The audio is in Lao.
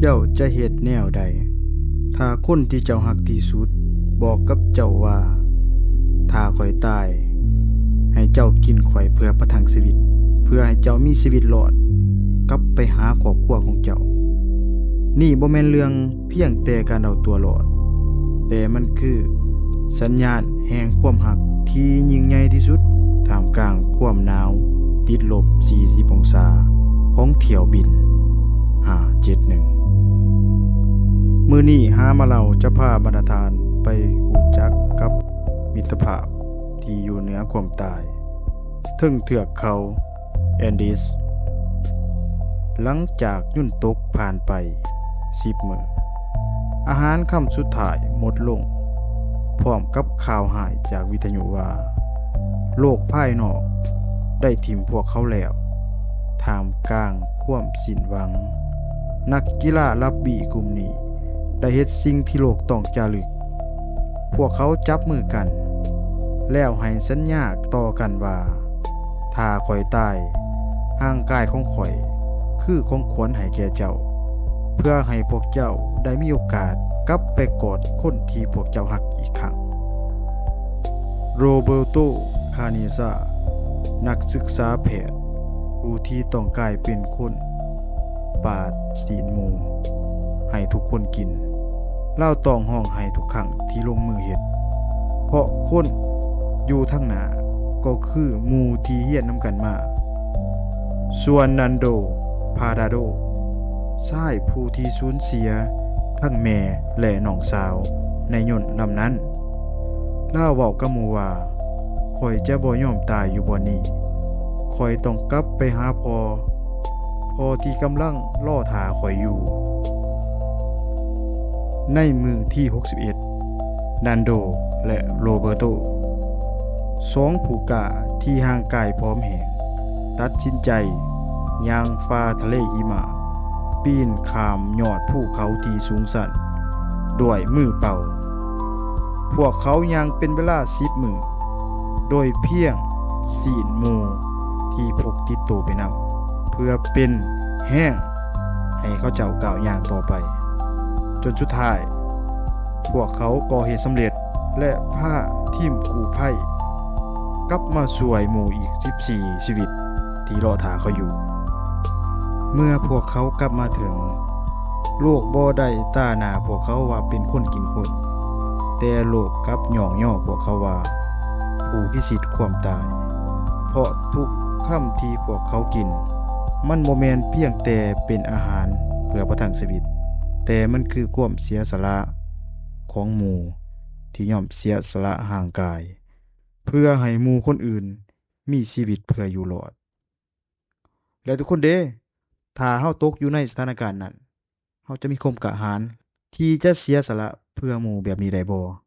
ເຈົ້າຈະເຮັດແນວໃດ ຖ້າຄົນທີ່ເຈົ້າຮັກທີ່ສຸດບອກກັບເຈົ້າວ່າ ຖ້າຂ້ອຍຕາຍ, ໃຫ້ເຈົ້າກິນຂ້ອຍເພື່ອປະທັງຊີວິດ, ເພື່ອໃຫ້ເຈົ້າມີຊີວິດລອດກັບໄປຫາຄອບຄົວຂອງເຈົ້າ? ນີ້ບໍ່ແມ່ນເລື່ອງພຽງແຕ່ການເອົາຕົວລອດ, ແຕ່ມັນຄືສັນຍານແຫ່ງຄວາມຮັກທີ່ຍິ່ງໃຫຍ່ທີ່ສຸດ ທ່າມກາງຄວາມໜາວຕິດລົບສີ່ສິບອົງສາຂອງຖ້ຽວບິນຫ້າເຈັດໜຶ່ງ. ມື້ນີ້ຫາມາເລົ່າຈະພາບັນດາທ່ານໄປຮູ້ຈັກກັບມິດຕະພາບທີ່ຢູ່ເໜືອຄວາມຕາຍ ເທິງເທືອກເຂົາແອນດີສ. ຫຼັງຈາກຍຸນຕົກຜ່ານໄປສິບມື້, ອາຫານຄຳສຸດທ້າຍໝົດລົງ, ພ້ອມກັບຂ່າວຮ້າຍຈາກວິທະຍຸວ່າ ໂລກພາຍນອກໄດ້ຖິ້ມພວກເຂົາແລ້ວ. ທ່າມກາງຄວາມສິ້ນຫວັງ, ນັກກິລາຣັກບີ້ກຸ່ມນີ້ໄດ້ເຮັດສິ່ງທີ່ໂລກຕ້ອງຈາລຶກ. ພວກເຂົາຈັບມືກັນ ແລ້ວໃຫ້ສັນຍາຕໍ່ກັນວ່າ ຖ້າຂ້ອຍຕາຍ, ຮ່າງກາຍຂອງຂ້ອຍຄືຂອງຂວັນໃຫ້ແກ່ເຈົ້າ, ເພື່ອໃຫ້ພວກເຈົ້າໄດ້ມີໂອກາດກັບໄປກອດຄົນທີ່ພວກເຈົ້າຮັກອີກຄັ້ງ. ໂຣເບີໂຕ ຄາເນຊາ, ນັກສຶກສາແພດ ຜູ້ທີ່ຕ້ອງກາຍເປັນຄົນປາດຊີ້ນໝູໃຫ້ທຸກຄົນກິນ. ລາວຕ້ອງຮ້ອງໄຫ້ທຸກຄັ້ງທີ່ລົງມືເຮັດ, ເພາະຄົນຢູ່ທາງໜ້າກໍຄືໝູ່ທີ່ຮຽນນຳກັນມາ. ສ່ວນນັນໂດ ພາດາໂດ, ຊາຍຜູ້ທີ່ສູນເສຍທັງແມ່ ແລະ ນ້ອງສາວໃນຍົນລຳນັ້ນ, ລາວເວົ້າກັບໝູ່ວ່າ, ຂ້ອຍຈະບໍ່ຍອມຕາຍຢູ່ບ່ອນນີ້. ຂ້ອຍຕ້ອງກັບໄປຫາພໍ່, ພໍ່ທີ່ກຳລັງລໍຖ້າຂ້ອຍຢູ່. ໃນມື້ທີຫົກສິບເອັດ, ນັນໂດ ແລະ ໂຣເບີໂຕ, ສອງຜູ້ກ້າທີ່ຮ່າງກາຍຜອມແຫ້ງ, ຕັດສິນໃຈຍ່າງຝ່າທະເລຫິມະ, ປີນຂ້າມຍອດພູເຂົາທີ່ສູງຊັນດ້ວຍມືເປົ່າ. ພວກເຂົາຍ່າງເປັນເວລາສິບມື້ ໂດຍພຽງຊີ້ນໝູທີ່ພົກຕິດໂຕໄປນຳ ເພື່ອເປັນແຮງໃຫ້ເຂົາເຈົ້າກ້າວຍ່າງຕໍ່ໄປ. ຈົນສຸດທ້າຍ, ພວກເຂົາກໍ່ເຮັດສຳເລັດ ແລະ ພາທີມກູ້ໄພກັບມາຊ່ວຍໝູ່ອີກສິບສີ່ຊີວິດທີ່ລໍຖ້າເຂົາຢູ່. ເມື່ອພວກເຂົາກັບມາເຖິງ, ໂລກບໍ່ໄດ້ຕາໜ້າພວກເຂົາວ່າເປັນຄົນກິນຄົນ, ແຕ່ໂລກກັບຍ້ອງຍໍພວກເຂົາວ່າຜູ້ພິຊິດຄວາມຕາຍ, ເພາະທຸກຄຳທີ່ພວກເຂົາກິນ, ມັນບໍ່ແມ່ນພຽງແຕ່ເປັນອາຫານເພື່ອປະທັງຊີວິດ, ແຕ່ມັນຄືຄວາມເສຍສະຫຼະຂອງໝູ່ທີ່ຍອມເສຍສະຫຼະຮ່າງກາຍ ເພື່ອໃຫ້ໝູ່ຄົນອື່ນມີຊີວິດເພື່ອຢູ່ລອດ. ແລະ ທຸກຄົນເດ, ຖ້າເຮົາຕົກຢູ່ໃນສະຖານະການນັ້ນ, ເຮົາຈະມີຄວາມກ້າຫານທີ່ຈະເສຍສະຫຼະເພື່ອໝູ່ແບບນີ້ໄດ້ບໍ່?